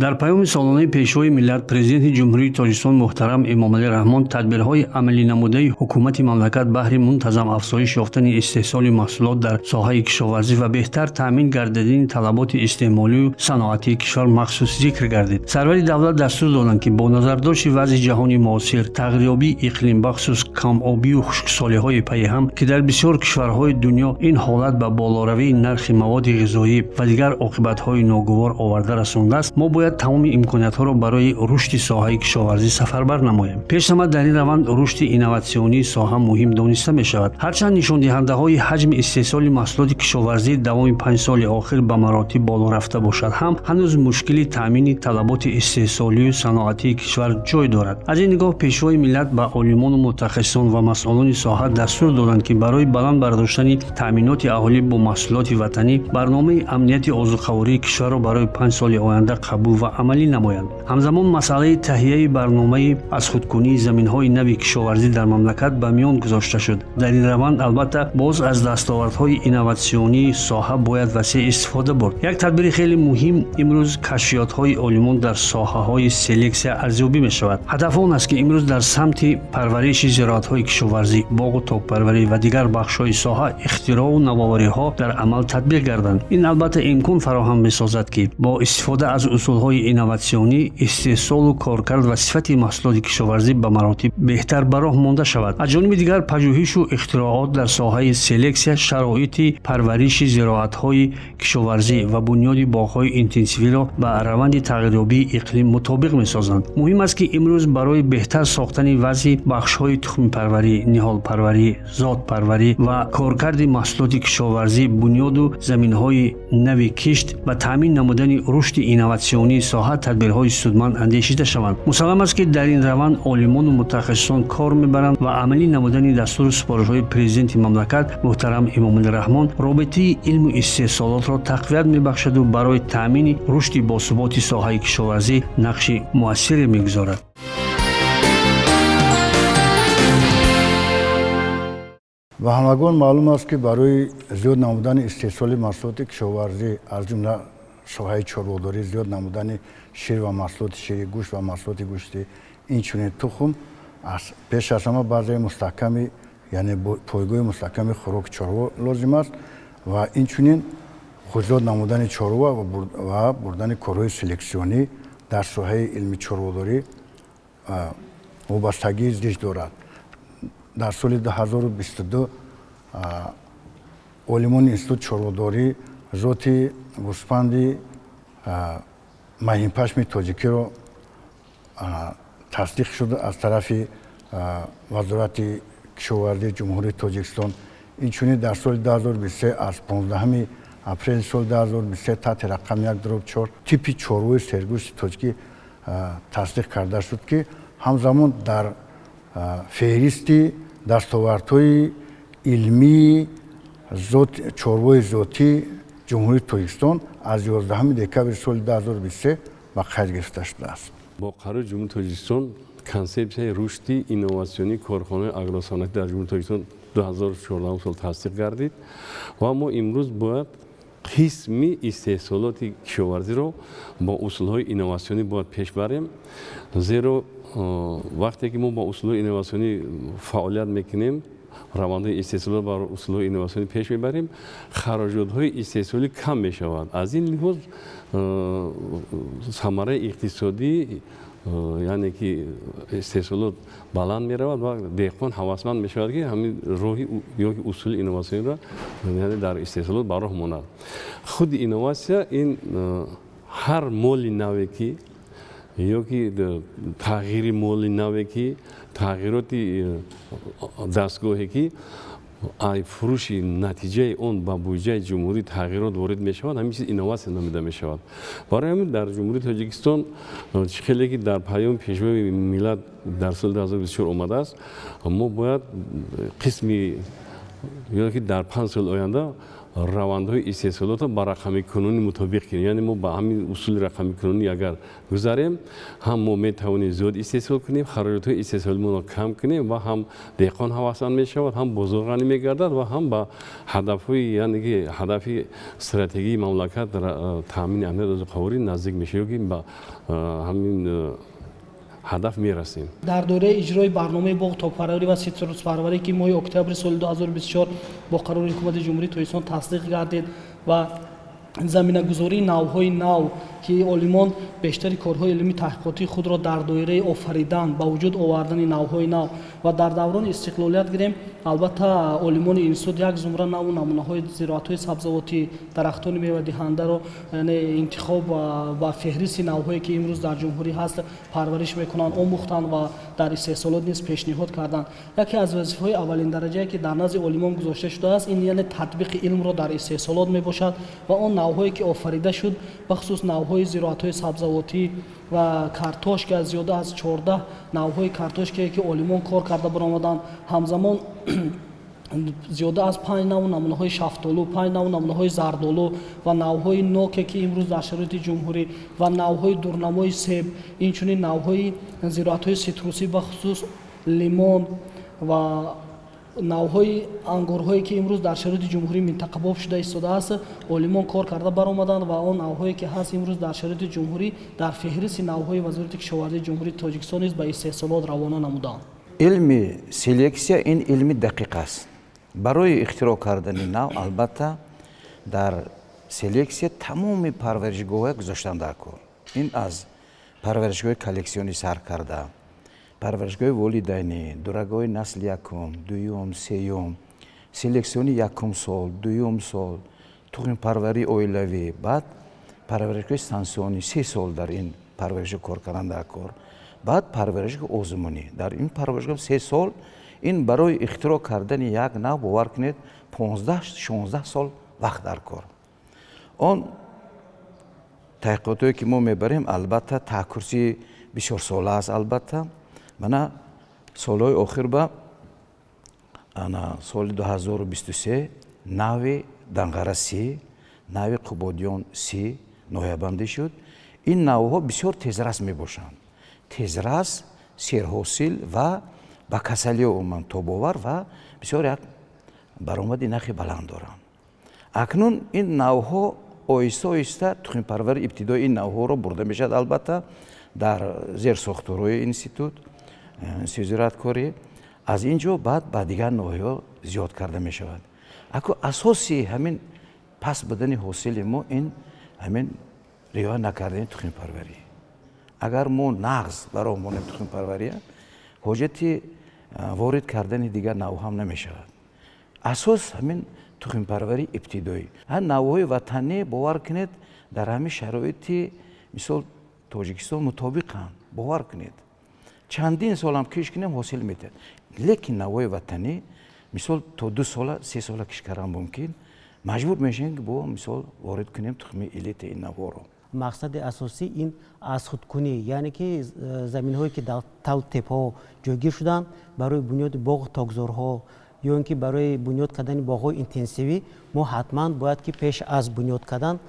Дар паёми солонаи Пешвои миллат, Президенти Ҷумҳурии Тоҷикистон муҳтарам Эмомалӣ Раҳмон тадбирҳои амалинамудаи ҳукумати мамлакат баҳри мунтазам афзоиш ёфтани истеҳсоли маҳсулот дар соҳаи кишоварзӣ ва беҳтар таъмин гардидани талаботи истеъмолию саноатии кишвар махсус зикр гардид. Сарвари давлат дастур доданд, ки бо назардошти вазъи ҷаҳони муосир, тағйирёбии иқлим, бахусус камобию хушксолиҳои пайҳам, ки дар бисёр кишварҳои дунё ин ҳолат ба болоравии нархи маводи ғизоӣ ва дигар оқибатҳои ногувор оварда расондааст, мо бояд тамоми имкониятҳоро барои рушди соҳаи кишоварзӣ сафарбар намоем. Пешсамад дар ин раванд рушди инноватсионии соҳа муҳим дониста мешавад. Ҳарчанд нишондиҳандаҳои ҳаҷми истеҳсоли маҳсулоти кишоварзӣ давоми 5 соли охир ба маротиб боло рафта бошад ҳам, ҳанӯз мушкили таъмини талаботи истеҳсолию саноатии кишвар ҷой дорад. Аз ин нигоҳ Пешвои миллат ба олимону мутахассисон ва масъулони соҳа дастур доданд, ки барои баланд бардоштани таъминоти аҳолӣ бо маҳсулоти ватанӣ барномаи амнияти озуқавории кишварро барои 5 соли оянда қабул ва амалӣ намоянд. Ҳамзамон масъалаи таҳияи барномаи аз худкунии заминҳои нави кишоварзӣ дар мамлакат ба миён гузошта шуд. Дар ин раванд, албатта, боз аз дастовардҳои инноватсионии соҳа бояд васеъ истифода бурд. Як тадбири хеле муҳим: имрӯз кашфиётҳои олимон дар соҳаҳои селексия арзёбӣ мешавад. Ҳадаф он аст, ки имрӯз дар самти парвариши зироатҳои кишоварзӣ, боғу токпарварӣ ва дигар бахшҳои соҳа ихтироъу навовариҳо дар амал татбиқ гарданд. Ин, албатта, имкон фароҳам месозад, ки бо истифода аз усулҳои инноватсионӣ истеҳсолу коркард ва сифати маҳсулоти кишоварзӣ ба маротиб беҳтар ба роҳ монда шавад. Аз ҷониби дигар, пажӯҳишу ихтироот дар соҳаи селексия шароити парвариши зироатҳои кишоварзӣ ва бунёди боғҳои интенсивиро ба раванди тағйирёбии иқлим мутобиқ месозанд. Муҳим аст, ки имрӯз барои беҳтар сохтани вазъи бахшҳои тухмипарварӣ, ниҳолпарварӣ, зотпарварӣ ва коркарди маҳсулоти кишоварзӣ, бунёду заминҳои нави кишт ва таъмин намудани рушди инноватсионии соҳа тадбирҳои судманд андешида шаванд. Мусаллам аст, ки дар ин раванд олимону мутахассисон кор мебаранд ва амалӣ намудани дастуру супоришҳои Президенти мамлакат муҳтарам Эмомалӣ Раҳмон робитаи илму истеҳсолотро тақвият мебахшаду барои таъмини рушди босуботи соҳаи кишоварзӣ нақши муассире мегузорад. Ба ҳамагон маълум аст, ки барои зиёд намудани истеҳсоли маҳсулоти кишоварзӣ, аз ҷумла соҳаи чорводорӣ, зиёд намудани шир ва маҳсулоти ширӣ, гӯшт ва маҳсулоти гӯштӣ, инчунин тухм, пеш аз ҳама базаи мустаҳками, яъне пойгоҳи мустаҳками хӯроки чорво лозим аст ва инчунин худзод намудани чорво ва бурдани корҳои селексионӣ дар соҳаи илми чорводорӣ вобастагии зич дорад. Дар соли 2022 олимони Институти чорводорӣ зоти гӯспанди маҳинпашми тоҷикиро тасдиқ шуда аз тарафи Вазорати кишоварзии Ҷумҳурии Тоҷикистон. Инчунин дар соли 2023, аз 15 апрели соли 2023, таҳти рақами 1/4 типи чорвои сергӯшти тоҷикӣ тасдиқ карда шуд, ки ҳамзамон дар феҳристи дастовардҳои илмии чорвои зотии Ҷумҳурии Тоҷикистон аз 11 декабри соли 2023 ба қайд гирифта шудааст. Бо қарори Ҷумҳурии Тоҷикистон Консепсияи рушди инноватсионии корхонаи агросаноатӣ дар Ҷумҳурии Тоҷикистон 2014 сол тасдиқ гардид ва мо имрӯз бояд қисми истеҳсолоти кишоварзиро бо усулҳои инноватсионӣ бояд пеш барем, зеро вақте ки мо бо усулҳои инноватсионӣ фаъолият мекунем, равандҳои истеҳсолот ба усулҳои инноватсионӣ пеш мебарем, хароҷотҳои истеҳсолӣ кам мешавад. Аз ин лиҳоз самараи иқтисодӣ, яъне ки истеҳсолот баланд меравад ва деҳқон ҳавасманд мешавад, ки ҳамин роҳи ёки усули инноватсиониро, яъне дар истеҳсолот ба роҳ монад. Худи инноватсия ин ҳар моли наве ки ёки тағйири моли наве ки тағйироти дастгоҳе ки ай фурӯши натиҷаи он ба буҷаи ҷумҳурӣ тағйирот ворид мешавад, ҳамин чиз инноватсия номида мешавад. Барои ҳамин дар Ҷумҳурии Тоҷикистон, чӣ хеле ки дар паёми Пешвои миллат дар соли 2024омадааст, мо бояд қисми ё ки дар 5 соли оянда Равандҳои истеҳсолотро ба рақамикунонӣ мутобиқ кунем, яъне мо ба ҳамин усули рақамикунонӣ агар гузарем, ҳам мо метавонем зиёд истеҳсол кунем, хароҷотҳои истеҳсолимонро кам кунем ва ҳам деҳқон ҳавасманд мешавад, ҳам бозор ғанӣ мегардад ва ҳам ба ҳадафҳои, яъне ки ҳадафи стратегии мамлакат, таъмини амнияти озуқаворӣ наздик мешавем, ки ба ҳамин ҳадаф мерасем. Дар доираи иҷрои барномаи боғ, токпарварӣ ва ситруспарварӣ, ки моҳи октябри соли 2024 бо қарори Ҳукумати Ҷумҳурии Тоҷикистон тасдиқ гардид, ва заминагузории навъҳои нав, ки олимон бештари корҳои илмии таҳқиқотии худро дар доираи офаридан, ба вуҷуд овардани навъҳои нав ва дар даврони истиқлолият гирем, албатта, олимони институт як зумра наву намунаҳои зироатҳои сабзавотӣ, дарахтони мевадиҳандаро, яъне интихоб ва феҳристи навъҳое, ки имрӯз дар ҷумҳурӣ ҳаст, парвариш мекунанд, омӯхтанд ва дар истеҳсолот низ пешниҳод карданд. Яке аз вазифаҳои аввалиндараҷае, ки дар назди олимон гузошта шудааст, ин яъне татбиқи илмро дар истеҳсолот мебошад ва он навъҳое, ки офарида шуд, бахусус навъҳои зироатҳои сабзавотӣ ва картошка, зиёда аз 14 навъҳои картошкае, ки олимон кор карда баромаданд, ҳамзамон зиёда аз панҷ навъ намунаҳои шафтолу, панҷ навъ намунаҳои зардолу ва навъҳои ноке, ки имрӯз дар шароити ҷумҳурӣ, ва навъҳои дурнамои себ, инчунин навъҳои зироатҳои ситрусӣ, бахусус лимон, ва навъҳои ангурҳое, ки имрӯз дар шароити ҷумҳурӣ минтақабоб шуда истодааст, олимон кор карда баромаданд ва он навъҳое, ки ҳаст, имрӯз дар шароити ҷумҳурӣ дар феҳристи навъҳои Вазорати кишоварзии Ҷумҳурии Тоҷикистон низ ба истеҳсолот равона намуданд. Илми селексия ин илми дақиқ аст. Барои ихтироъ кардани нав, албатта, дар селексия тамоми парваришгоҳҳое гузоштан дар кор. Ин аз парваришгоҳи коллексионӣ сар карда, парваришгоҳи волидайнӣ, дурагоҳи насли якум, дуюм, сеюм, селексиони якум сол, дуюм сол, тухмипарварии оилавӣ, баъд парваришгоҳи стансионӣ, 3 сол дар ин парваришгоҳ кор кардан дар кор, баъд парваришгоҳи озмунӣ, дар ин парваришгоҳ 3 сол. Ин барои ихтироъ кардани як нав, бовар кунед, 15-16 сол вақт дар кор. Он таҳқиқотое, ки мо мебарем, албатта, таҳкурси бисёрсола аст. Албатта, мана солҳои охир ба ана соли 2023 нави Данғара си, нави Қубодиён си ноҳиябандӣ шуд. Ин навҳо бисёр тезрас мебошанд, тезрас, серҳосил ва ба касалиҳо умуман тобовар ва бисёр як баромади нархи баланд доранд. Акнун ин навҳо оҳиста оҳиста тухмипарвари ибтидои ин навҳоро бурда мешавад, албатта, дар зерсохторҳои институт, институти зироаткорӣ. Аз ин ҷо баъд ба дигар ноҳияҳо зиёд карда мешавад. Аку асоси ҳамин паст будани ҳосили мо ин ҳамин риоя накардани тухмипарварӣ. Агар мо нағз бароҳ монем тухмипарвария, ҳоҷати ворид кардани дигар навъ ҳам намешавад. Асос ҳамин тухмипарварии ибтидоӣ. Ҳар навъҳои ватанӣ, бовар кунед, дар ҳамин шароити мисол Тоҷикистон мутобиқанд. Бовар кунед, чандин солам киш кунем, ҳосил медиҳад. Лекин навъҳои ватанӣ, мисол, то 2 сола, 3 сола киш кардан мумкин, маҷбур мешавем, ки бо мисол ворид кунем тухми элитаи навъҳоро. Мақсади асосӣ ин аз худкунӣ, яъне ки заминҳое, ки дар талу теппаҳо ҷойгир шуданд, барои бунёди боғу токзорҳо ё ин ки барои бунёд кардани боғҳои интенсивӣ мо ҳатман бояд ки пеш аз бунёд кардан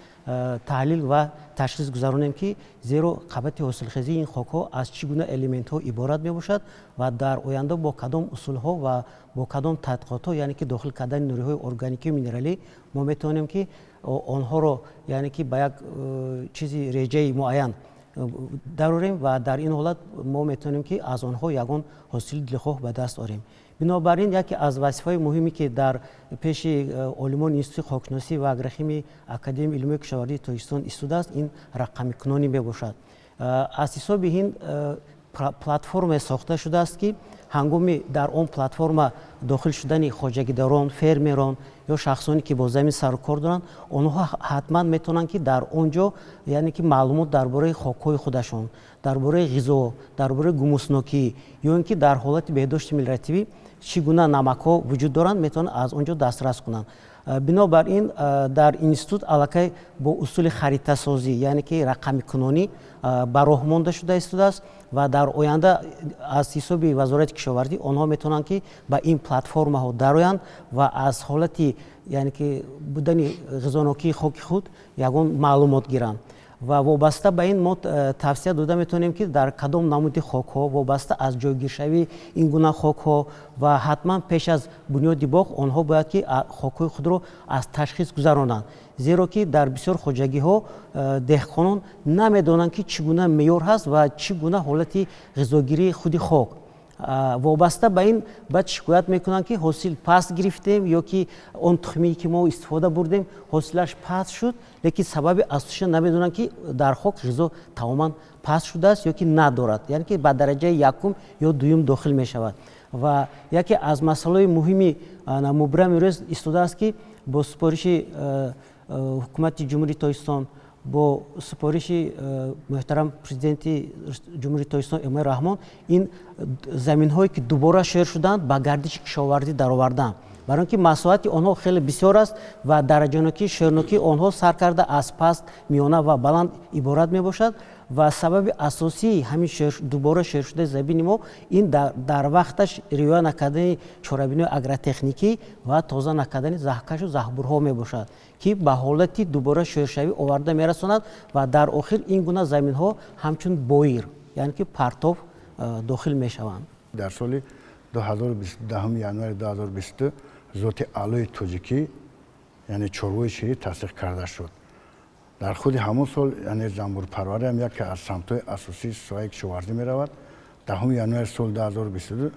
таҳлил ва ташхис гузаронем, ки зеро қабати ҳосилхезии ин хокҳо аз чӣ гуна элементҳо иборат мебошад ва дар оянда бо кадом усулҳо ва бо кадом тадқиқотҳо, яъне ки дохил кардани нуриҳои органикию минералӣ, мо метавонем, ки онҳоро, яъне ки ба як чизи реҷаи муайян дарорем ва дар ин ҳолат мо метавонем, ки аз онҳо ягон ҳосили дилхоҳ ба даст орем. Бинобар ин яке аз вазифаҳои муҳиме, ки дар пеши олимони Институти хокшиносӣ ва агрохимияи Академияи илмии кишоварзии Тоҷикистон истодааст, ин рақамикунонӣ мебошад. Аз ҳисоби ин платформае сохта шудааст, ки ҳангоми дар он платформа дохил шудани хоҷагидорон, фермерон ё шахсоне, ки бо замин сару кор доранд, онҳо ҳатман метавонанд, ки дар он ҷо, яъне ки маълумот дар бораи хокҳои худашон, дар бораи ғизо, дар бораи гумуснокӣ ё ин ки дар ҳолати беҳдошти мелиоративӣ чӣ гуна намакҳо вуҷуд доранд, метавонанд аз он ҷо дастрас кунанд. Бинобар ин дар институт аллакай бо усули харитасозӣ, яъне ки рақамикунонӣ, ба роҳ монда шуда истодааст ва дар оянда аз ҳисоби Вазорати кишоварзӣ онҳо метавонанд, ки ба ин платформаҳо дароянд ва аз ҳолати, яъне ки будани ғизонокии хоки худ ягон маълумот гиранд. Ва вобаста ба ин мо тавсия дода метавонем, ки дар кадом намуди хокҳо, вобаста аз ҷойгиршавии ин гуна хокҳо, ва ҳатман пеш аз бунёди боғ онҳо бояд ки хокҳои худро аз ташхис гузаронанд, зеро ки дар бисёр хоҷагиҳо деҳқонон намедонанд, ки чӣ гуна меъёр ҳаст ва чӣ гуна ҳолати ғизогирии худи хок. Вобаста ба ин баъд шикоят мекунанд, ки ҳосил паст гирифтем ё ки он тухмие, ки мо истифода бурдем, ҳосилаш паст шуд, лекин сабаби асосиша намедонанд, ки дар хок ғизо тамоман паст шудааст ё ки надорад, яъне ки ба дараҷаи якум ё дуюм дохил мешавад. Ва яке аз масъалаҳои муҳими мубрами рӯз истодааст, ки бо супориши Ҳукумати Ҷумҳурии Тоҷикистон, бо супориши муҳтарам Президенти Ҷумҳурии Тоҷикистон Эмомалӣ Раҳмон, ин заминҳое, ки дубора шер шуданд, ба гардиши кишоварзӣ даровардан, барои он ки масоҳати онҳо хеле бисёр аст ва дараҷанокии шернокии онҳо сар карда аз паст, миёна ва баланд иборат мебошад. Ва сабаби асосии ҳамин дубора шершудаи замини мо ин дар вақташ риоя накардани чорабиниҳои агротехникӣ ва тоза накардани заҳкашу заҳбурҳо мебошад, ки ба ҳолати дубора шершавӣ оварда мерасонад ва дар охир ин гуна заминҳо ҳамчун боир, яъне ки партов дохил мешаванд. Дар соли 2010, январи 2022, зоти аълои тоҷикӣ, яъне чорвои ширӣ, тасдиқ карда шуд. Дар худи ҳамон сол, яъне занбурпарварӣ ҳам яке аз самтҳои асосии соҳаи кишоварзӣ меравад. 10 январи соли 2022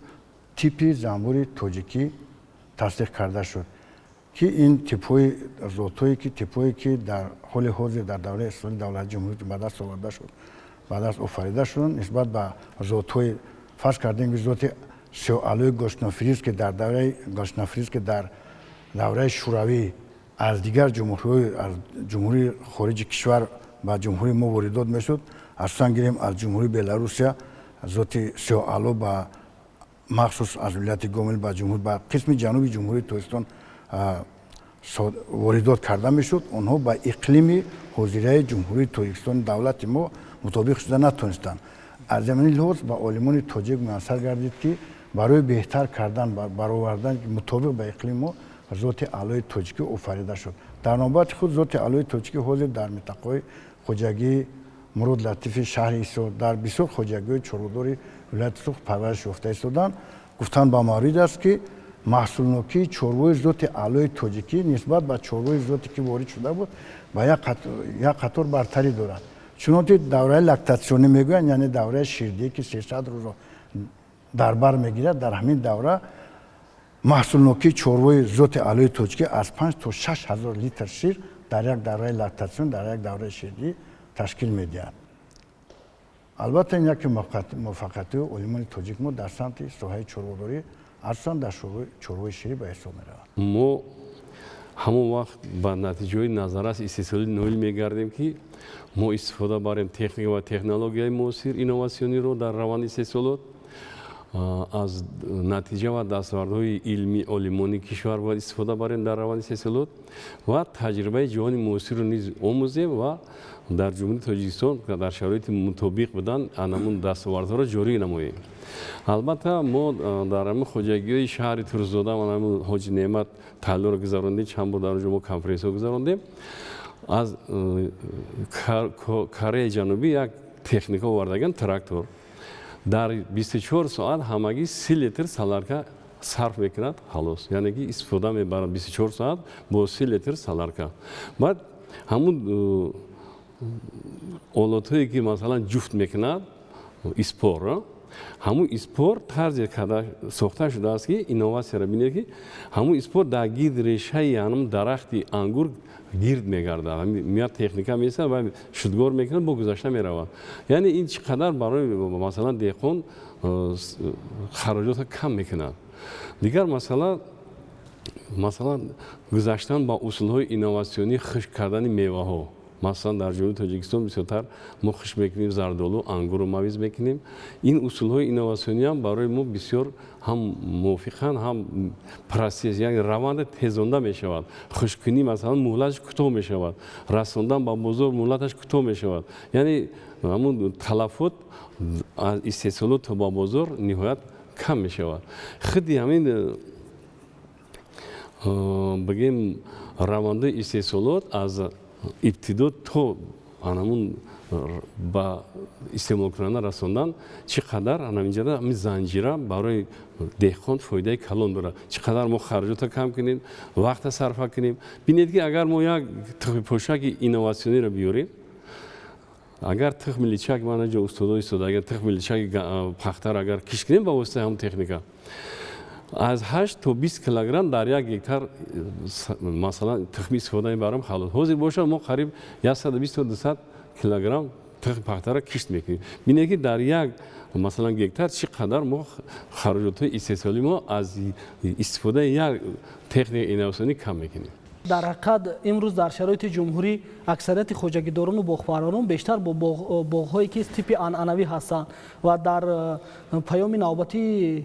типи занбури тоҷикӣ тасдиқ карда шуд, ки ин типҳои зотҳое ки типҳое ки дар ҳоли ҳозир дар давраи истиқлоли давлати ҷумҳурӣ ба даст оварда шуд, ба даст офарида шуданд, нисбат ба зотҳои, фарз кардем, ки зоти сиёҳаълои гошнафриз, ки дар давраи гошнафриз, ки дар давраи Шӯравӣ аз дигар ҷумҳуриҳои, аз ҷумҳурии хориҷи кишвар ба ҷумҳурии мо воридот мешуд, асосан гирем, аз ҷумҳурии Беларусия зоти сиёҳаъло, ба махсус аз вилояти Гомел, ба ҷумҳур, ба қисми ҷануби Ҷумҳурии Тоҷикистон воридот карда мешуд, онҳо ба иқлими ҳозираи Ҷумҳурии Тоҷикистони давлати мо мутобиқ шуда натонистанд. Аз ҳамин лиҳоз ба олимони тоҷик муяссар гардид, ки барои беҳтар кардан, баровардан мутобиқ ба иқлими мо, зоти аълои тоҷикӣ офарида шуд. Дар навбати худ зоти аълои тоҷикӣ ҳозир дар минтақаҳои хоҷагии Мурод Латифи шаҳри Ҳисор, дар бисёр хоҷагиҳои чорводори вилояти Суғд парвариш ёфта истоданд. Гуфтан ба маврид аст, ки маҳсулнокии чорвои зоти аълои тоҷикӣ нисбат ба чорвои зоте, ки ворид шуда буд, ба як қатор бартарӣ дорад. Чунончи давраи лактатсионӣ мегӯянд, яъне давраи ширдиҳӣ, ки 300 рӯзро дар бар мегирад, дар ҳамин давра маҳсулнокии чорвои зоти аълои тоҷикӣ аз 5 то 6 ҳазор литр шир дар як давраи лактатсион, дар як давраи ширдиҳӣ ташкил медиҳад. Албатта, ин яке муваффақиятҳои олимони тоҷик мо дар самти соҳаи чорводорӣ, асосан дар чорвои ширӣ ба ҳисоб меравад. Мо ҳамон вақт ба натиҷаҳои назаррас истеҳсолӣ ноил мегардем, ки мо истифода барем техника ва технологияи муосир, инноватсиониро дар раванди истеҳсолот, аз натиҷа ва дастовардҳои илмии олимони кишвар бояд истифода барем дар раванди истеҳсолот ва таҷрибаи ҷаҳони муосирро низ омӯзем ва дар Ҷумҳурии Тоҷикистон дар шароити мутобиқ будан анамун дастовардҳоро ҷорӣ намоем. Албатта, мо дар ҳамин хоҷагиҳои шаҳри Турсунзода, ҳамин Ҳоҷи Неъмат таҳлилро гузарондем, чанд бор дар он ҷо мо конференсиҳо гузарондем. Аз Кореяи Ҷанубӣ як техника овардаган, трактор, дар 24 соат ҳамагӣ 30 литр солярка сарф мекунад, халос, яъне ки истифода мебарад 24 соат бо 30 литр солярка. Баъд ҳамун олотҳое, ки масалан ҷуфт мекунад, испор, ҳамун испор тарзе карда сохта шудааст, ки инноватсияро бинед, ки ҳамун испор дар гирди решаи ҳамун дарахти ангур гирд мегардад. Меяд, техника месад ва шудгор мекунад, бо гузашта меравад. Яъне ин чӣ қадар барои, масалан, деҳқон хароҷотро кам мекунад. Дигар масъала, масалан, гузаштан ба усулҳои инноватсионии хушк кардани меваҳо. Масалан, дар Ҷумҳурии Тоҷикистон бисёртар мо хушк мекунем зардолу, ангуру мавиз мекунем. Ин усулҳои инноватсиониам барои мо бисёр ҳам мувофиқанд, ҳам процесс, яъне раванда тезонда мешавад. Хушккунӣ, масалан, муҳлаташ кӯтоҳ мешавад, расондан ба бозор муҳлаташ кӯтоҳ мешавад, яъне ҳамун талафот аз истеҳсолот то ба бозор ниҳоят кам мешавад. Худи ҳамин, бигем, равандаи истеҳсолот аз ибтидо то анамун ба истеъмолкунанда расондан чӣ қадар анаминҷода ҳамин занҷира барои деҳқон фоидаи калон дорад. Чӣ қадар мо хароҷотро кам кунем, вақта сарфа кунем. Бинед, ки агар мо як тухмипошаки инноватсиониро биёрем, агар тухми личак, мана ҷо устодо истода, агар тухми личаки пахтаро агар кишт кунем ба воситаи ҳамн техника, аз 8 то 20 килограмм дар як гектар, масалан, тухми истифода мебарам. Халос, ҳозир бошад, мо қариб 120 то 200 килограмм тухми пахтаро кишт мекунем. Бинед, ки дар як, масалан, гектар чӣ қадар мо хароҷотҳои истеҳсолии мо аз истифодаи як техникаи инноватсионӣ кам мекунем. Дар ҳақиқат, имрӯз дар шароити ҷумҳурӣ аксарияти хоҷагидорону боғпарварон бештар бо боғҳое ки типи анъанавӣ ҳастанд ва дар паёми навбатӣ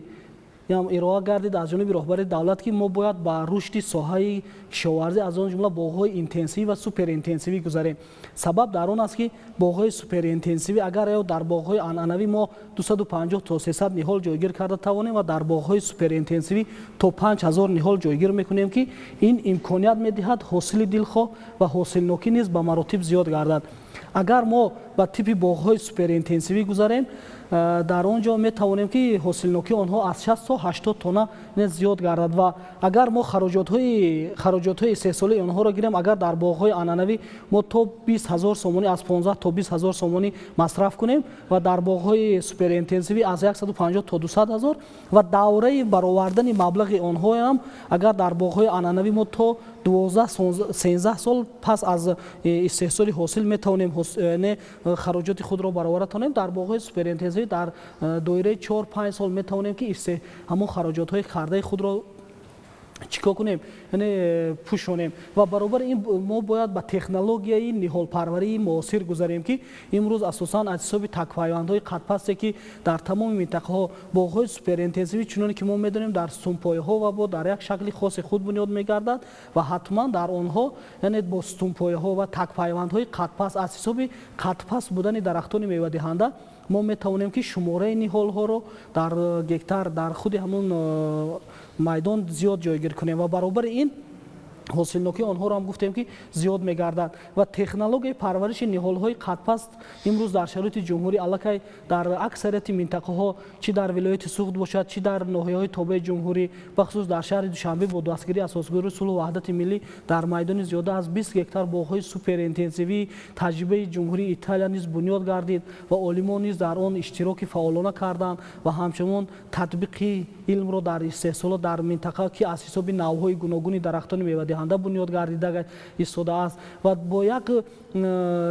ям ироа гардид аз ҷониби роҳбари давлат, ки мо бояд ба рушди соҳаи кишоварзӣ, аз он ҷумла боғҳои интенсивӣ ва суперинтенсивӣ гузарем. Сабаб дар он аст, ки боғҳои суперинтенсивӣ, агар ё дар боғҳои анъанавӣ мо 250 то 300 ниҳол ҷойгир карда тавонем ва дар боғҳои суперинтенсивӣ то 5000 ниҳол ҷойгир мекунем, ки ин имконият медиҳад ҳосили дилхоҳ ва ҳосилнокӣ низ ба маротиб зиёд гардад. Агар мо ба типи боғҳои суперинтенсивӣ гузарем, дар он ҷо метавонем, ки ҳосилнокии онҳо аз 60 то 80 тонна зиёд гардад. Ва агар мо хароҷотҳои истеҳсолии онҳоро гирем, агар дар боғҳои анъанавӣ мо то 20 ҳазор сомонӣ, аз 15 то 20 ҳазор сомонӣ масраф кунем ва дар боғҳои суперинтенсивӣ аз 150 то 200 ҳазор ва давраи баровардани маблағи онҳоам, агар дар боғҳои анъанавӣ мо то 12-13 сол пас аз истеҳсоли ҳосил метавонем не хароҷоти худро бароварда тавонем, дар боғҳои суперинтенсивӣ дар доираи 4-5 сол метавонем, ки ҳамон хароҷотҳои кардаи худро чӣ кор кунем, яъне пӯшонем. Ва баробари ин мо бояд ба технологияи ниҳолпарварии муосир гузарем, ки имрӯз асосан аз ҳисоби такпайвандҳои қадпасте, ки дар тамоми минтақаҳо боғҳои суперинтенсивӣ, чуноне ки мо медонем, дар сутунпояҳо ва бо дар як шакли хоси худ бунёд мегардад ва ҳатман дар онҳо, яъне бо сутунпояҳо ва такпайвандҳои қадпаст, аз ҳисоби қадпаст будани дарахтони мевадиҳанда мо метавонем, ки шумораи ниҳолҳоро дар гектар, дар худи ҳамон майдон зиёд ҷойгир кунем ва баробари ин ҳосилнокии онҳоро ҳам гуфтем, ки зиёд мегардад. Ва технологияи парвариши ниҳолҳои қадпаст имрӯз дар шароити ҷумҳурӣ аллакай дар аксарияти минтақаҳо, чӣ дар вилояти Суғд бошад, чӣ дар ноҳияҳои тобеи ҷумҳурӣ, бахусус дар шаҳри Душанбе бо дастгирии асосгузори сулҳу ваҳдати миллӣ дар майдони зиёда аз 20 гектар боғҳои суперинтенсивии таҷрибаи Ҷумҳурии Италия низ бунёд гардид ва олимон низ дар он иштироки фаъолона карданд ва ҳамчунон татбиқи илмро дар истеҳсолот дар минтақа, ки аз ҳисоби навъҳои гуногуни дарахтони мевадиҳанда бунёд гардида истодааст ва бо як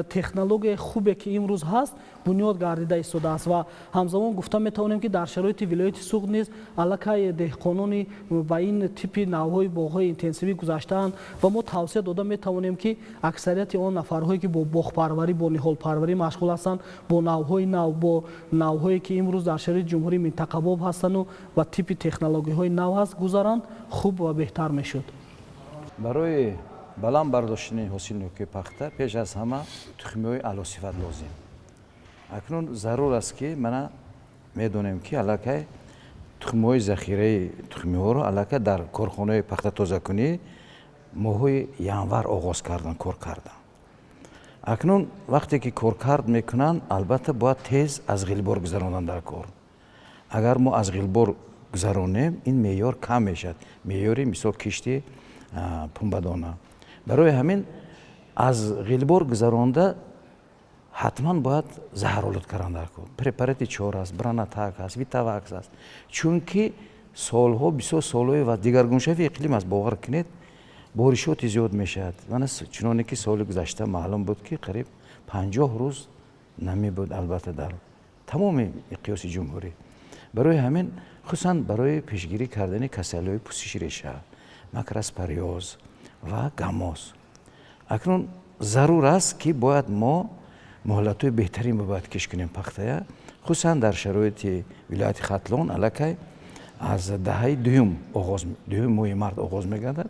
технологияи хубе, ки имрӯз ҳаст, бунёд гардида истодааст. Ва ҳамзамон гуфта метавонем, ки дар шароити вилояти Суғд низ аллакай деҳқонони ба ин типи навъҳои боғҳои интенсивӣ гузаштаанд ва мо тавсия дода метавонем, ки аксарияти он нафарҳое, ки бо боғпарварӣ, бо ниҳолпарварӣ машғул ҳастанд, бо навъҳои нав, бо навъҳое, ки имрӯз дар шароити ҷумҳурӣ минтақабоб ҳастанду ва типи технологияҳои нав ҳаст, гузаранд, хуб ва беҳтар мешуд. Барои баланд бардоштани ҳосилнокии пахта пеш аз ҳама тухмиҳои аълосифат лозим. Акнун зарур аст, ки мана медонем, ки аллакай тухмиҳои захираи тухмиҳоро аллакай дар корхонаи пахтатозакунӣ моҳҳои январ оғоз кардан кор кардан. Акнун вақте ки коркард мекунанд, албатта, бояд тез аз ғилбор гузарондан дар кор. Агар мо аз ғилбор гузаронем, ин меъёр кам мешавад, меъёри, мисол, кишти пунбадона. Барои ҳамин аз ғилбор гузаронда ҳатман бояд заҳролуд кардан дар кор. Препарати чор аст, Бронатак аст, Витавакс аст, чунки солҳо бисёр солҳои ва дигаргуншавии иқлим аст. Бовар кунед, боришоти зиёд мешавад. Мана чуноне ки соли гузашта маълум буд, ки қариб 50 рӯз намӣ буд, албатта, дар тамоми миқёси ҷумҳурӣ. Барои ҳамин, хусусан барои пешгирӣ кардани касалиҳои пӯсиши реша, макроспориоз ва гаммоз, акнун Зарур аст, ки бояд мо муҳлатҳои беҳтарин бояд кишт кунем пахтая, хусусан дар шароити вилояти Хатлон. Аллакай аз даҳаи дуюм оғоз, дуюми моҳи март оғоз мегардад,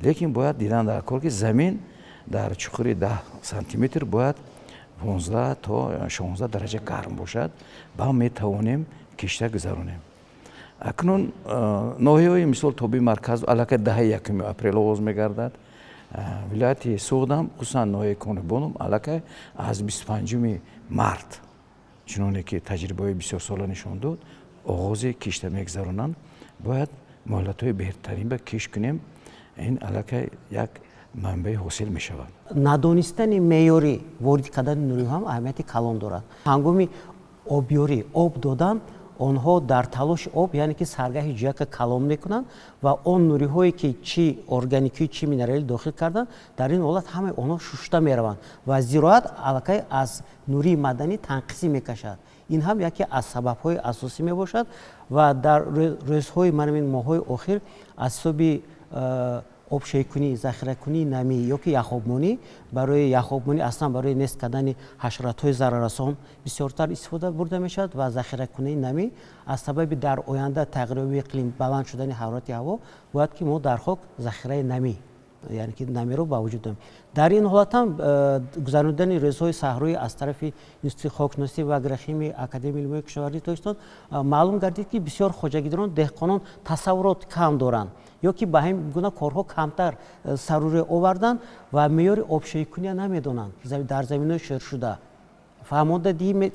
лекин бояд дидан дар кор, ки замин дар чуқури 10 сантиметр бояд 15 то 16 дараҷа гарм бошад, ба метавонем кишта гузаронем. Акнун ноҳияҳои мисол тобеи марказ аллакай даҳаи якуми апрел оғоз мегардад. Вилояти Суғдам, хусусан ноҳияи Конибодом, аллакай аз 25-уми март, чуноне ки таҷрибаҳои бисёрсола нишон дод, оғози кишта мегузаронанд. Бояд муҳлатҳои беҳтарин ба кишт кунем, ин аллакай як манбаи ҳосил мешавад. Надонистани меъёри ворид кардани нуриҳо ҳам аҳамияти калон дорад. Ҳангоми обёрӣ, об додан, онҳо дар талоши об, яъне ки саргаҳи ҷӯяка калон мекунанд ва он нуриҳое, ки чӣ органикӣ, чӣ минералӣ дохил карданд, дар ин ҳолат ҳамаи онҳо шушта мераванд ва зироат аллакай аз нурии маъданӣ танқисӣ мекашад. Ин ҳам яке аз сабабҳои асосӣ мебошад. Ва дар рӯзҳои манамин моҳҳои охир аз ҳисоби обшӯйкунӣ, захиракунии намӣ ё ки яхобмонӣ, барои яхобмонӣ аслан барои нест кардани ҳашаротҳои зараррасон бисёртар истифода бурда мешавад ва захиракунии намӣ аз сабаби дар оянда тағйирёбии иқлим, баланд шудани ҳарорати ҳаво, бояд ки мо дар хок захираи намӣ, яъне ки намиро ба вуҷуд дорем. Дар ин ҳолат ҳам гузаронидани рӯзҳои саҳроӣ аз тарафи Институти хокшиносӣ ва агрохимияи Академияи илмҳои кишоварзии Тоҷикистон маълум гардид, ки бисёр хоҷагидорон, деҳқонон тасаввурот кам доранд ё ки ба ҳамин гуна корҳо камтар сарурӯ оварданд ва меъёри обшӯйкуния намедонанд. Дар заминҳои шӯршуда фаҳмонда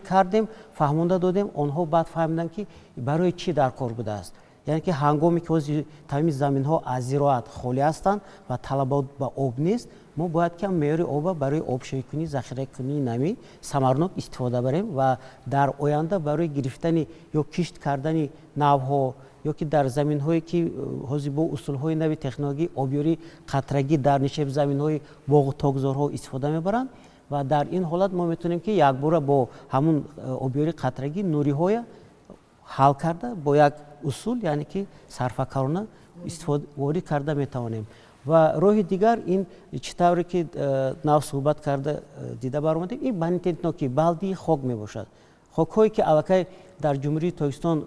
кардем, фаҳмонда додем, онҳо баъд фаҳмиданд, ки барои чӣ дар кор будааст. Яъне ки ҳангоме ки ҳозир тамоми заминҳо аз зироат холӣ ҳастанд ва талабот ба об нест, мо бояд ки меъёри оба барои обшӯйкунӣ, захиракунии намӣ самарнок истифода барем ва дар оянда барои гирифтани ё кишт кардани навъҳо ё ки дар заминҳое ки ҳозир бо усулҳои нави технологӣ обёрии қатрагӣ дар нишеб заминҳои боғу токзорҳо истифода мебаранд ва дар ин ҳолат мо метавонем, ки якбора бо ҳамун обёрии қатрагӣ нуриҳоя ҳал карда, бо як усул, яъне ки сарфакорона ворид карда метавонем. Ва роҳи дигар ин, чӣ тавре ки нав суҳбат карда дида баромадем, ин бонитетнокӣ балдии хок мебошад. Хокҳое, ки аллакай дар Ҷумҳурии Тоҷикистон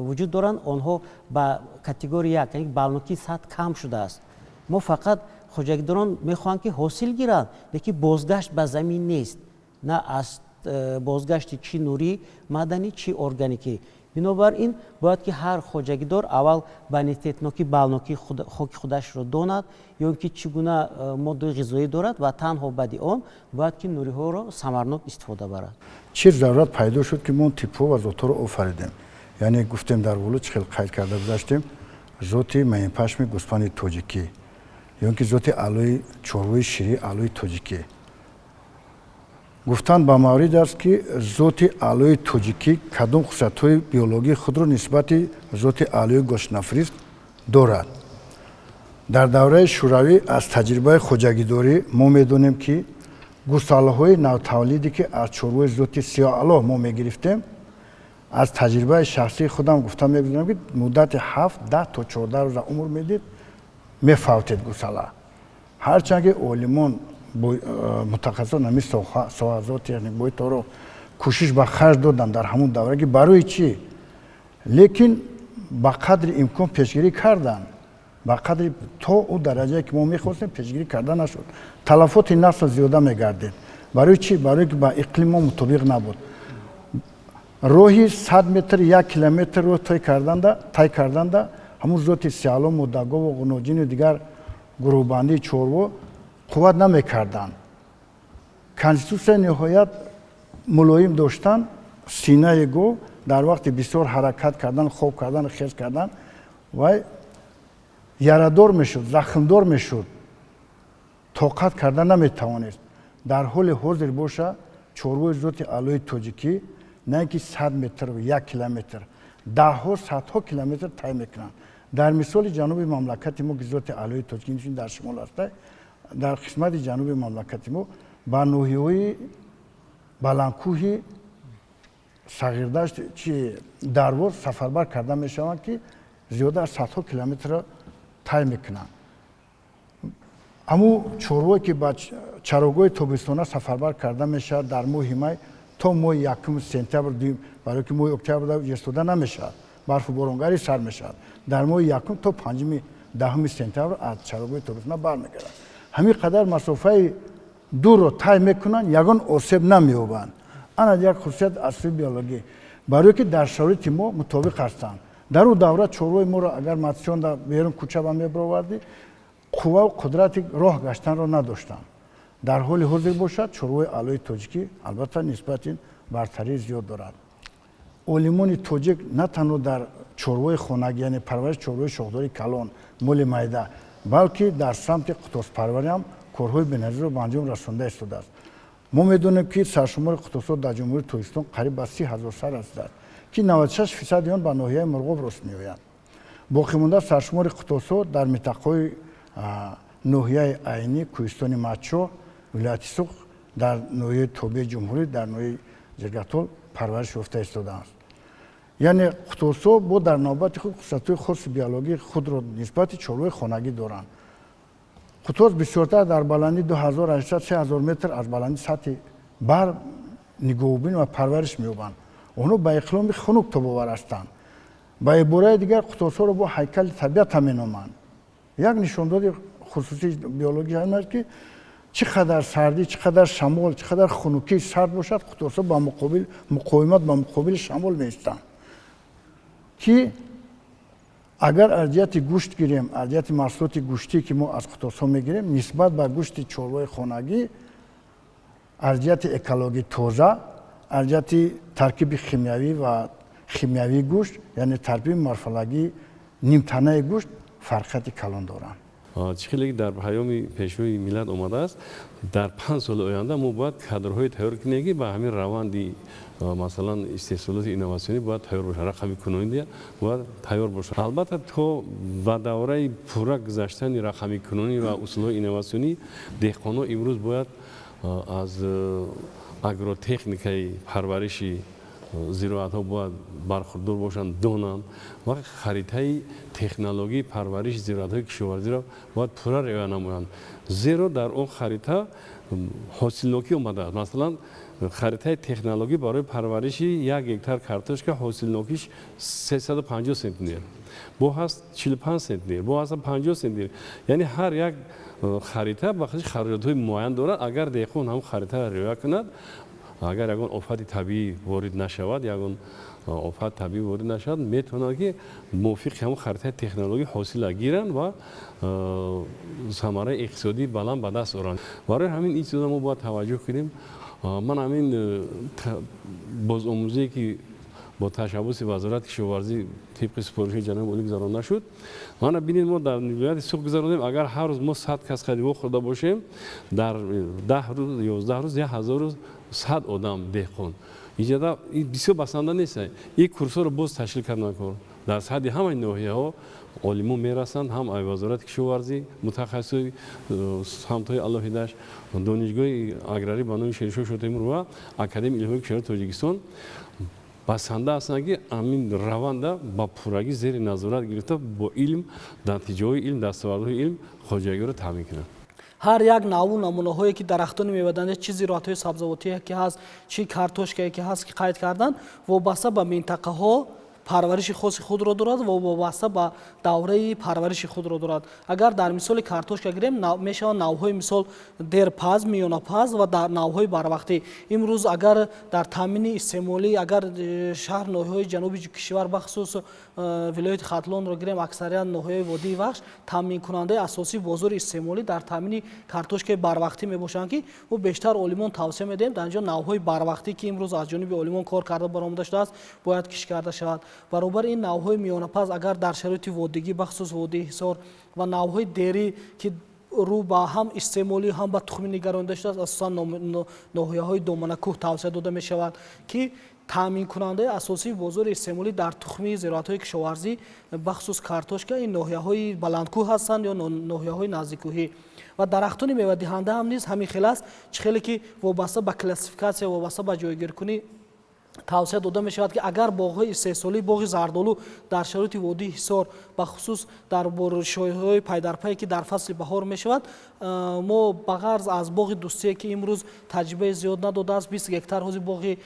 вуҷуд доранд, онҳо ба категория як, яъне балнокии сатҳ кам шудааст. Мо фақат хоҷагидорон мехоҳанд, ки ҳосил гиранд, лекин бозгашт ба замин нест, на аз бозгашти чӣ нурии маъданӣ, чӣ органикӣ. Бинобар ин бояд ки ҳар хоҷагидор аввал бонитетнокӣ, балнокии хоки худашро донад ё ин ки чӣ гуна моддаи ғизоӣ дорад ва танҳо баъди он бояд ки нуриҳоро самарнок истифода барад. Чӣ зарурат пайдо шуд, ки мо типҳо ва зотҳоро офаридем? Яъне гуфтем, дар боло чӣ хел қайд карда гузаштем, зоти маинпашми гӯспанди тоҷикӣ ё ин ки зоти аълои чорвои ширии аълои тоҷикӣ. Гуфтан ба маврид аст, ки зоти аълои тоҷикӣ кадом хусусиятҳои биологии худро нисбати зоти аълои голштинофриз дорад. Дар давраи шӯравӣ аз таҷрибаи хоҷагидорӣ мо медонем, ки гӯсолаҳои навтавлиде, ки аз чорвои зоти сиёҳаъло мо мегирифтем, аз таҷрибаи шахсии худам гуфта мегузорам, ки муддати 7, 10 то 14 рӯза умр медид, мефавтед гӯсала. Ҳарчанд ки олимон, мутахассисон ҳамин соҳа, зоотехник торо кӯшиш ба харҷ доданд дар ҳамун давра, ки барои чӣ, лекин ба қадри имкон пешгирӣ карданд, ба қадри то ӯ дараҷае, ки мо мехостем, пешгирӣ карда нашуд. Талафоти насл зиёда мегардид. Барои чӣ? Барое ки ба иқлим мо мутобиқ набуд. Роҳи 100 метр, 1 километрро тай карданда ҳамун зоти сиёҳаъло, мудагову ғуноҷину дигар гурӯҳбандии чорво қувват намекарданд. Конститутсия ниҳоят мулоим доштан. Синаи гов дар вақти бисёр ҳаракат кардан, хоб кардан, хез кардан вай ярадор мешуд, захмдор мешуд, тоқат карда наметавонист. Дар ҳоли ҳозир боша, чорвои зоти аълои тоҷикӣ на ин ки 100 метр, 1 километр, даҳҳо, садҳо километр тай мекунанд. Дар мисоли ҷануби мамлакати мо, ки зоти аълои тоҷикӣ дар шимол аста, дар қисмати ҷануби мамлакати мо ба ноҳияҳои баландкӯҳи Сағирдашт чи Дарвоз сафарбар карда мешаванд, ки зиёда аз садҳо километрро тай мекунанд. Ҳамун чорвое, ки ба чарогоҳи тобистона сафарбар карда мешавад дар моҳи май то моҳи якуми сентябр, дуюм, барое ки моҳи октябр истода намешавад, барфу боронгарӣ сар мешавад, дар моҳи якум то панҷуми, 10-уми сентябр аз чарогоҳи тобистона бармегардад. Ҳамин қадар масофаи дурро тай мекунанд, ягон осеб намеёбанд. Ана як хусусият аз сӯи биологӣ, барое ки дар шароити мо мутобиқ ҳастанд. Дар ӯ давра чорвои моро агар мотсионда берун кӯча мебаровардӣ, қуввау қудрати роҳ гаштанро надоштанд. Дар ҳоли ҳозир бошад, чорвои аълои тоҷикӣ албатта нисбати бартарии зиёд дорад. Олимони тоҷик на танҳо дар чорвои хонагӣ, яъне парвариши чорвои шохдори калон, моли майда, балки дар самти қутоспарварӣ ҳам корҳои беназирро ба анҷом расонда истодааст. Мо медонем, ки саршумори қутосҳо дар Ҷумҳурии Тоҷикистон қариб ба 30 000 сар расидааст, ки 96 фисади он ба ноҳияи Мурғоб рост меояд. Боқимонда саршумори қутосҳо дар минтақаҳои ноҳияи Айнӣ, кӯҳистони Мачо, вилояти Суғд, дар ноҳияи тобеи ҷумҳурӣ, дар ноҳияи Ҷиргатол парвариш ёфта истодааст. Яъне қутосҳо бо дар навбати худ хусусиятҳои хоси биологии худро нисбати чорвои хонагӣ доранд. Қутос бисёртар дар баландии 2800, 3000 метр аз баландии сатҳи баҳр нигоҳубин ва парвариш меёбанд. Онҳо ба иқлими хунук тобовар ҳастанд. Ба ибораи дигар, қутосҳоро бо ҳайкали табиат ҳам меноманд. Як нишондоди хусусии биологӣ ҳамин аст, ки чӣ қадар сардӣ, чӣ қадар шамол, чӣ қадар хунукии сард бошад, қутосҳо ба муқобил муқовимат ба муқобили шамол меистанд, ки агар аз ҷиҳати гӯшт гирем, аз ҷиҳати маҳсулоти гӯштӣ, ки мо аз қутосҳо мегирем, нисбат ба гӯшти чорвои хонагӣ аз ҷиҳати экологӣ тоза, аз ҷиҳати таркиби химиявӣ ва химиявии гӯшт, яъне таркиби морфологии нимтанаи гӯшт фарқияти калон доранд. Чӣ хеле дар паёми Пешвои миллат омадааст, дар 5 соли оянда мо бояд кадрҳое тайёр кунем, ки ба ҳамин раванди, масалан, истеҳсолоти инноватсионӣ бояд тайёр бошад, рақамикунонӣ бояд тайёр бошад. Албатта, то ба давраи пурра гузаштани рақамикунонӣ ва усулҳои инноватсионӣ деҳқонҳо имрӯз бояд аз агротехникаи парвариши зироатҳо бояд бархурдор бошанд, донанд ва харитаи технологияи парвариши зироатҳои кишоварзиро бояд пурра риоя намоянд, зеро дар он харита ҳосилнокӣ омадааст. Масалан, харитаи технологӣ барои парвариши 1 гектар картошка ҳосилнокиш 350 центнер, бо ҳаст 45 центнер, бо ҳаст 50 центнер. Яъне ҳар як харита ба худиш хароҷотҳои муайян дорад. Агар деҳқон ҳамон харитаро риоя кунад, агар ягон офати табиӣ ворид нашавад, ягон офат табиӣ ворид нашавад, метавонад, ки мувофиқи ҳамон харитаи технологӣ ҳосила гиранд ва самараи иқтисодии баланд ба даст оранд. Барои ҳамин ин чизо мо бояд таваҷҷӯҳ кунем. Ман ҳамин бозомӯзие, ки бо ташаббуси Вазорати кишоварзӣ тибқи супоришҳои ҷаноби олӣ гузаронда шуд, мана бинед, мо дар вилояти Суғд гузаронем. Агар ҳар рӯз мо 100 кас хади вохӯрда бошем, дар 10 рӯз, 11 рӯз 1100 одам деҳқон иҷода бисёр басанда нест. Ин курсҳоро боз ташкил кардан кор дар сатҳи ҳамаи ноҳияҳо олимон мерасанд, ҳам Вазорати кишоварзӣ мутахассисои самтҳои алоҳидаш, Донишгоҳи аграрӣ ба номи Шершоҳ Шотемур ва Академияи илмҳои кишоварзии Тоҷикистон басанда ҳастанд, ки ҳамин раванда ба пуррагӣ зери назорат гирифта, бо илм, натиҷаҳои илм, дастовардҳои илм хоҷагиро таъмин кунанд. Ҳар як навъу намунаҳое, ки дарахтони мевадиҳанда, чӣ зироатҳои сабзавотие ки ҳаст, чӣ картошкае ки ҳаст, ки қайд кардан, вобаста ба минтақаҳо парвариши хоси худро дорад ва вобаста ба давраи парвариши худро дорад. Агар дар мисоли картошка гирем, мешаванд навъҳои, мисол, дерпаз, миёнапаз ва навъҳои барвақтӣ. Имрӯз агар дар таъмини истеъмолӣ, агар шаҳр, ноҳияҳои ҷануби кишвар, бахусус вилояти Хатлонро гирем, аксарият ноҳияи водии Вахш таъминкунандаи асосии бозори истеъмолӣ дар таъмини картошкаи барвақтӣ мебошанд, ки мо бештар олимон тавсия медиҳем, дар инҷо навъҳои барвақтӣ, ки имрӯз аз ҷониби олимон кор карда баромада шудааст, бояд кишт карда шавад. Баробари ин, навъҳои миёнапаз, агар дар шароити водигӣ, бахусус водии Ҳисор, ва навъҳои дерӣ, ки рӯ ба ҳам истеъмолӣ, ҳам ба тухмӣ нигаронида шудааст, асосан ноҳияҳои доманакӯҳ тавсия дода мешавад, ки таъминкунандаи асосии бозори истеъмолӣ дар тухмии зироатҳои кишоварзӣ, бахусус картошка, ин ноҳияҳои баландкӯҳ ҳастанд ё ноҳияҳои наздиккӯҳӣ. Ва дарахтони мевадиҳанда ҳам низ ҳамин хел аст. Чӣ хеле ки вобаста ба классификатсия, вобаста ба ҷойгиркунӣ Тавсия дода мешавад, ки агар боғҳои истеҳсолии боғи зардолу дар шароити водии Ҳисор, бахусус дар боришҳои пайдарпае, ки дар фасли баҳор мешавад, мо ба ғарз аз боғи Дӯстие, ки имрӯз таҷрибаи зиёд надодааст, 20 гектар ҳози боғи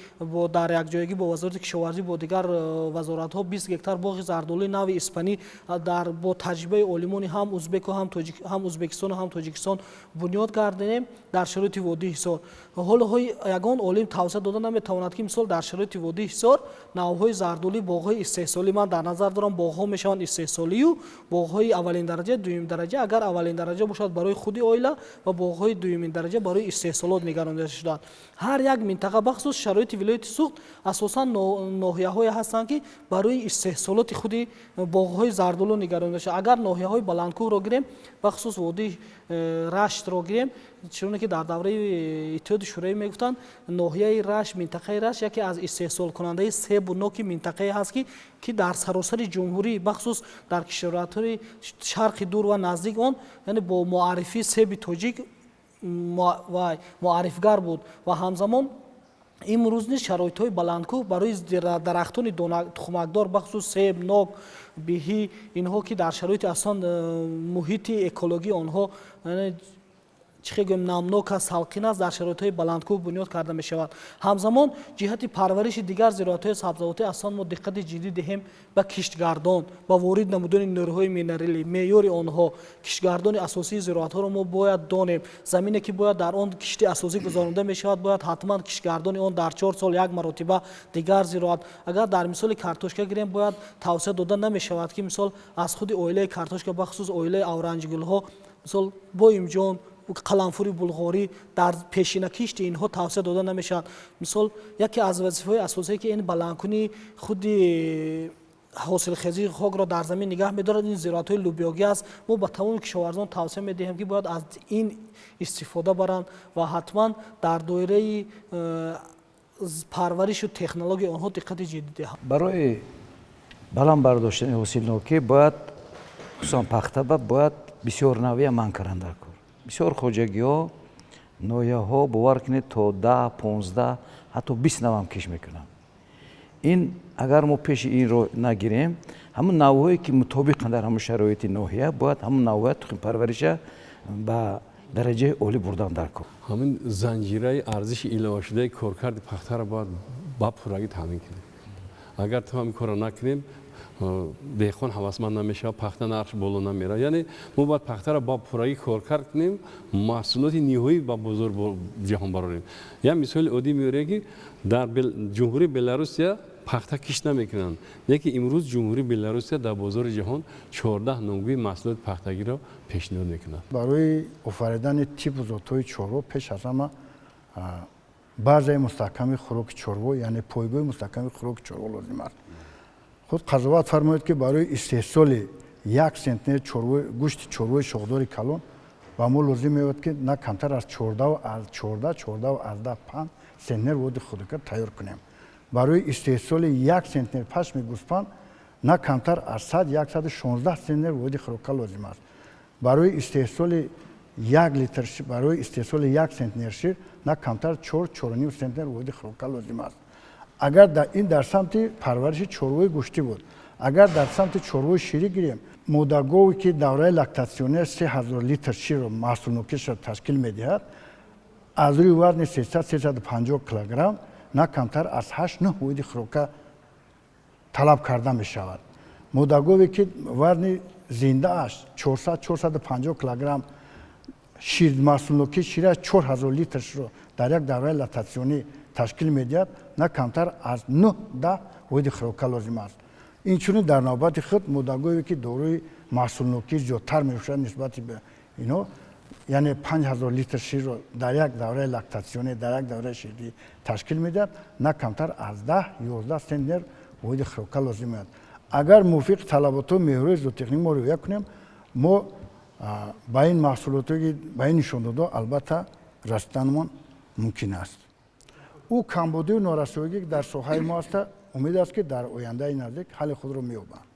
дар якҷоягӣ бо Вазорати кишоварзӣ, бо дигар вазоратҳо 20 гектар боғи зардолуи нави испанӣ дар бо таҷрибаи олимони ҳам узбеку, ҳам тоҷик, ҳам Узбекистону ҳам Тоҷикистон бунёд гардонем. Дар шароити водии Ҳисор ҳоло ягон олим тавсия дода наметавонад, ки мисол дар шароити водии Ҳисор навъҳои зардолӣ, боғҳои истеҳсолӣ, ман дар назар дорам, боғҳо мешаванд истеҳсолию боғҳои аввалин дараҷа, дуюм дараҷа. Агар аввалин дараҷа бошад, барои худи оила ва боғҳои дуюмин дараҷа барои истеҳсолот нигаронида шудаанд. Ҳар як минтақа, бахусус шароити вилояти Суғд, асосан ноҳияҳое ҳастанд, ки барои истеҳсолоти худи боғҳои зардолу нигаронида шуда. Агар ноҳияҳои баландкӯҳро гирем, бахусус водии Раштро гирем, чуноне ки дар давраи Иттиҳоди Шӯравӣ мегуфтанд, ноҳияи Рашт, минтақаи Рашт яке аз истеҳсолкунандаи себу ноки минтақае ҳаст, ки дар саросари ҷумҳурӣ, бахусус дар кишварҳои Шарқи Дур ва наздик он, яъне бо муаррифии себи тоҷик муаррифгар буд. Ва ҳамзамон имрӯз низ шароитҳои баландкӯҳ барои дарахтони тухмакдор, бахусус себ, нок, биҳӣ, инҳо, ки дар шароити аслан муҳити экологии онҳо, чӣ хел гӯем, намнок аст, салқин аст, дар шароитҳои баландкӯҳ бунёд карда мешавад. Ҳамзамон ҷиҳати парвариши дигар зироатҳои сабзавотӣ аслан мо диққати ҷиддӣ диҳем ба киштгардон, ба ворид намудани нурҳои минералӣ, меъёри онҳо. Киштгардони асосии зироатҳоро мо бояд донем. Замине, ки бояд дар он кишти асосӣ гузаронида мешавад, бояд ҳатман киштгардони он дар 4 сол як маротиба. Дигар зироат, агар дар мисоли картошка гирем, бояд тавсия дода намешавад, ки мисол аз худи оилаи картошка, бахусус оилаи авранҷгулҳо, мисол боимҷон, қаламфури булғорӣ, дар пешинакишти инҳо тавсия дода намешавад. Мисол, яке аз вазифаҳои асосие, ки ин баландкунии худи ҳосилхезии хокро дар замин нигаҳ медорад, ин зироатҳои лӯбиёгӣ аст. Мо ба тамоми кишоварзон тавсия медиҳем, ки бояд аз ин истифода баранд ва ҳатман дар доираи парваришу технологияи онҳо диққати ҷиддӣ диҳанд. Барои баланд бардоштани ҳосилнокӣ бояд, хусусан пахтаба, бояд бисёр навъия манъ кардан дар кор. Бисёр хоҷагиҳо, ноҳияҳо, бовар кунед, то 10, 15, ҳатто 20 навъам кишт мекунанд. Ин агар мо пеши инро нагирем, ҳамун навъҳое, ки мутобиқанд дар ҳамун шароити ноҳия, бояд ҳамун навъҳоя тухмипарвариша ба дараҷаи олӣ бурдан дар кор. Ҳамин занҷираи арзиши иловашудаи коркарди пахтаро бояд ба пуррагӣ таъмин кунем. Агар то ҳамин корро накунем, деҳқон ҳавасманд намешавад, пахта нархш боло намерад. Яъне мо бояд пахтаро ба пуррагӣ коркард кунем, маҳсулоти ниҳоӣ ба бозор ҷаҳон барорем. Як мисоли оддӣ меорем, ки дар Ҷумҳурии Беларусия пахта кишт намекунанд, лекин имрӯз Ҷумҳурии Беларусия дар бозори ҷаҳон 14 номгӯи маҳсулоти пахтагиро пешниҳод мекунад. Барои офаридани типу зотҳои чорво пеш аз ҳама базаи мустаҳками хӯроки чорво, яъне пойгоҳи мустаҳками хӯроки чорво лозим аст. Худ қазоват фармоед, ки барои истеҳсоли 1 центнер гӯшти чорвои шохдори калон ба мо лозим меояд, ки на камтар аз 14 аз 14, 14,5 центнер воҳиди хӯрока тайёр кунем. Барои истеҳсоли 1 центнер пашми гӯспанд на камтар аз 100, 116 центнер воҳиди хӯрока лозим аст. Барои истеҳсоли 1 литр, барои истеҳсоли 1 центнер шир на камтар 4, 4,5 центнер воҳиди хӯрока лозим аст. Агар ин дар самти парвариши чорвои гӯштӣ буд, агар дар самти чорвои ширӣ гирем, модагове, ки давраи лактатсионер 3000 литр ширро маҳсулнокиашро ташкил медиҳад, аз рӯи вазни 300, 350 килограмм на камтар аз 8, 9 воҳиди хӯрока талаб карда мешавад. Модагове, ки вазни зиндааш 400, 450 килограмм, шир маҳсулнокии шираш 4000 литршро дар як давраи лактатсионӣ ташкил медиҳад, на камтар аз 9, 10 воҳиди хӯрока лозим аст. Инчунин дар навбати худ модагове, ки дорои маҳсулнокӣ зиёдтар мебошад нисбати ино, яъне 5000 литр ширро дар як давраи лактатсионӣ, дар як давраи ширдиҳӣ ташкил медиҳад, на камтар аз 10, 11 центнер воҳиди хӯрока лозим меояд. Агар мувофиқи талаботҳои меъёрҳои зоотехникӣ мо риоя кунем, мо ба ин маҳсулото, ба ин нишондодҳо албатта расиданамон мумкин аст. Ӯ камбудию норасоигӣ дар соҳаи мо аста, умед аст, ки дар ояндаи наздик ҳалли худро меёбанд.